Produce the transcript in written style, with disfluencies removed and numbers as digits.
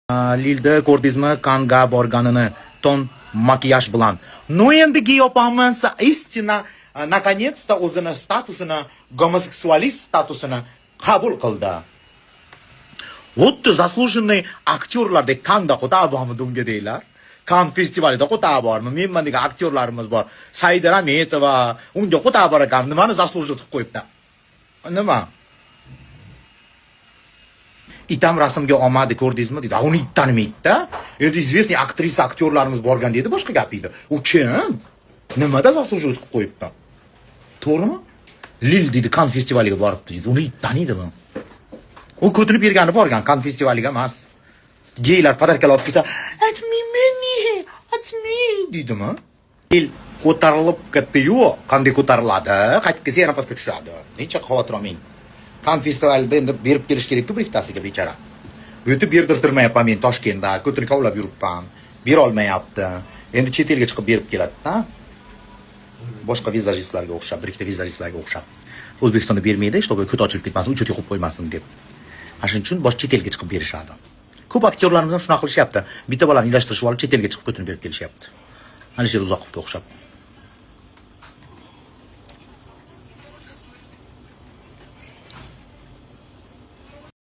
Lilda ko'rdingizmi Kanga borganini ton makiyaj bilan? Ну, endi gey opamiz истинно, наконец-то o'zini statusini, gomoseksualist statusini qabul qildi. Xuddi заслуженный aktyorlardek Kanda qo'tabomidi unga deylar. Kan festivalida qo'tab bormi? Menman degan aktyorlarimiz bor. Saida Rametova unga qo'tab bor ekan. Nimani заслуживать qilib qo'yibdi? Nima? Itam rasmga olmadi, ko'rdingizmi deydi. Uni it tanimaydi-da. Endi известный aktrisa, aktyorlarimiz borgan deydi, boshqa gap edi. U kim? Nimada заслуживать qilib qo'yibdi? To'g'rimi? Lil deydi, Kan festivaliga boribdi deydi. Uni it taniydimi? U ko'tinib bergani borgan, Kan festivaliga emas. Geylar подарка lar olib kelsa, "At me meni, at me" deydimi? Lil ko'tarilib ketdi-yu, qanday ko'tariladi? Qaytib kelsa yana pastga tushadi. Necha xavotir olmang. Kan festivalida endi berib kelish kerak-ku bir ikkitasiga bechora. Bu yerda berdirtirmayapman men Toshkentda, ko'tini kovlab yuribman. Bera olmayapti. Endi chet elga chiqib berib keladi-da. Boshqa vizajistlarga o'xshab, bir ikkita vizajistlarga o'xshab. O'zbekistonda bermaydi, чтобы ko'ti ochilib ketmasin, учёт ga qo'yib qo'ymasin deb. Ana shuning uchun bosh chet elga chiqib berishadi. Ko'p aktyorlarimiz ham shunaqa qilishyapti. Bitta bolani ilashtirishib olib chet elga chiqib ko'tini berib kelishyapti. Alisher Uzoqovga o'xshab.